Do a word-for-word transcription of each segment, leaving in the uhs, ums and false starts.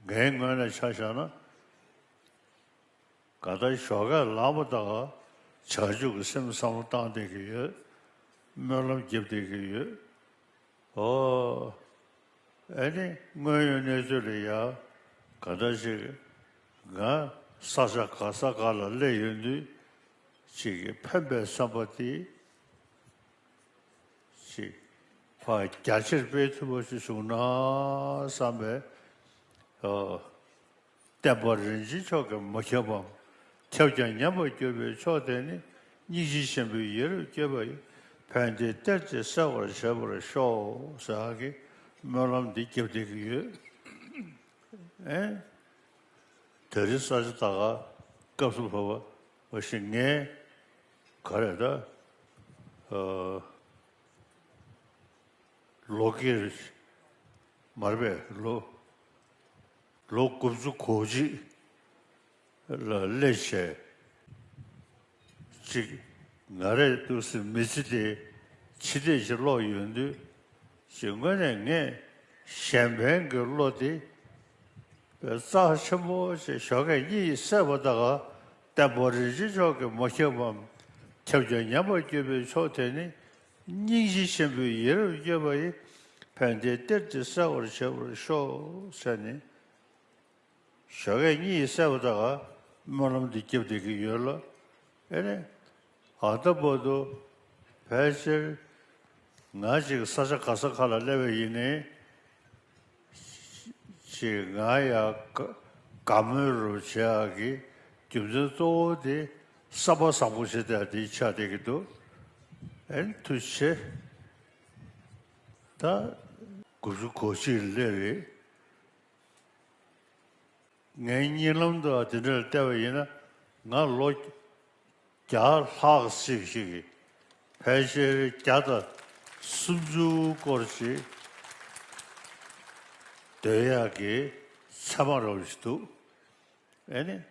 ངའི་ངོས་ནས་ཆ་བཞག་ན། ག་ད་ཞོགས་ཀས་ལངས་པ་དང་བྱང་ཆུབ་ཀྱི་སེམས་བསམ་བློ་བཏང་བསྡད་ཀྱི་ཡོད། སྨོན་ལམ་རྒྱབ་བསྡད་ཀྱི་ཡོད། ཨོ། ཨེ་ནི་དངོས་ཡོད་གནས་ཚུལ་ལ་ཡ། ག་ད་ཞིག་ང་ས་ཆ་ག་ས་ག་ལ་སླེབས་ཡོང་དུས། ཅིག་གི་ཕན་པའི་བསམ་པ་དེ། ཅིག་ཕར་རྒྱ་ཆེར་སྤེལ་ཐུབ་པ་ཞིག་བྱུང་ན་བསམ་པའི། ཨོ། བསྟན་པ་རིན་ཆེན་མཆོག་གིས་མ་ཁྱབ་པའམ། ཁྱབ་ཀྱང་ཉམས་པར་གྱུར་པའི་མཆོག་དེ་ནི། སྙིང་རྗེ་ཆེན་པོས་ཡིད་རབ་བསྐྱོད་པ་ཡིས། ཕན་བདེའི་གཏེར་དེ་གསལ་བར་བྱེད་པར་ཤོག་ཟེར་གྱི་སྨོན་ལམ་འདི་རྒྱབ་བསྡད་ཀྱི་ཡོད། ཨེ། དེ་རིང་ས་ཆ་ད་ག་སྐབས་སུ་བབ་པ་བ་ཞིག་ངས་ག་རེ་ད། ཨ། ལོ་སྐྱེས་མར་པས་ལོ། ལོ་དགུ་བཅུ་གོ་གཅིག་ལ་སླེབས་བྱས། གཅིག་ང་རས་འདུག་སེ་མི་ཚེ་དེ་ཕྱི་བལྟས་ཤིག་ཀློག་ཡོང་དུས། གཅིག་དངོས་གནས་ངས་གཞན་ཕན་གྱི་བློ་དེ་རྩ་ཆེན་པོ་ཞིག་ཞོགས་ཀས་གཉིད་སད་པ་དང་བསྟན་པ་རིན་ཆེན་མཆོག་གིས་མ་ཁྱབ་པའམ། ཁྱབ་ཀྱང་ཉམས་པར་གྱུར་པའི་མཆོག་དེ་ནི། སྙིང་རྗེ་ཆེན་པོས་ཡིད་རབ་བསྐྱོད་པ་ཡིས། ཕན་བདེའི་གཏེར་དེ་གསལ་བར་བྱེད་པར་ཤོག་ཟེར་ནས། ཞོགས་ཀས་གཉིད་སད་པ་དང་སྨོན་ལམ་འདི་རྒྱབ་བསྡད་ཀྱི་ཡོད་ལ། ཨེ་ནས། ད་ལྟ་བར་དུ་ཕལ་ཆེར་ང་ཅིག་ས་ཆ་ག་ས་ག་ལ་སླེབས་པ་ཡིན་ནའི། ཅིག་ང་ཡ་དགའ་དགའ་མོས་རུ་བྱེད་ཡག་གི་རྒྱུ་མཚན་གཙོ་བོ་དེ་བསམ་པ་བཟང་པོ་བྱེད་ཡག་དེ་ཆགས་བསྡད་ཀྱི་འདུག་ཨེ་ནས་ཐུགས་རྗེ་ཆེ། ད་དགུ་བཅུ་གོ་གཅིག་སླེབས་རེད། ངའི་གཉིད་ལམ་དུ་དེ་འདྲར་བལྟས་པ་ཡིན་ན། ང་ལོ་བརྒྱ་ལྷག་ཅིག་ཞིག་གི་ཕལ་ཆེར་བརྒྱ་དང་སུམ་ཅུ་སྐོར་ཅིག་སྡོད་ཡག་གི་མཚན་མ་རོབ་ཞིག་འདུག་ཨེ་ནས།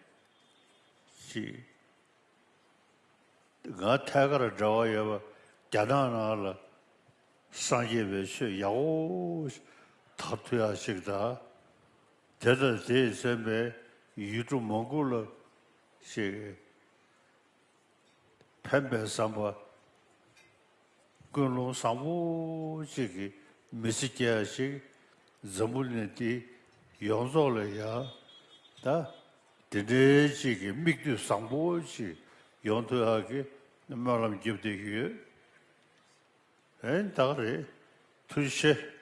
ཅིག་ང་ཐད་ཀར་འབྲེལ་བ་ཡོད་པ་རྒྱ་ནག་ནང་ལ་སངས་རྒྱས་པའི་ཆོས་ཡག་པོ་དར་ཐུབ་ཡག་ཅིག་དང་། དེ་དང་དེས་མཚོན་པའི་ཡུལ་གྲུ་མང་པོ་ལ་ཅིག་ཕན་པའི་བསམ་པ། ཀུན་སློང་བཟང་པོ་ཅིག་གི་མི་ཚེ་སྐྱེལ་ཡག་ཅིག་འཛམ་བུ་གླིང་འདི་ཡོངས་རྫོགས་ལ་ཡ། ད་དེ་འདྲའི་ཅིག་གི་མིག་ལྟོས་བཟང་པོ་ཅིག་ཡོང་ཐུབ་ཡག་གི་སྨོན་ལམ་རྒྱབ་བསྡད་ཀྱི་ཡོད། ཨེ་ད་ག་རེད། ཐུགས་རྗེ་ཆེ།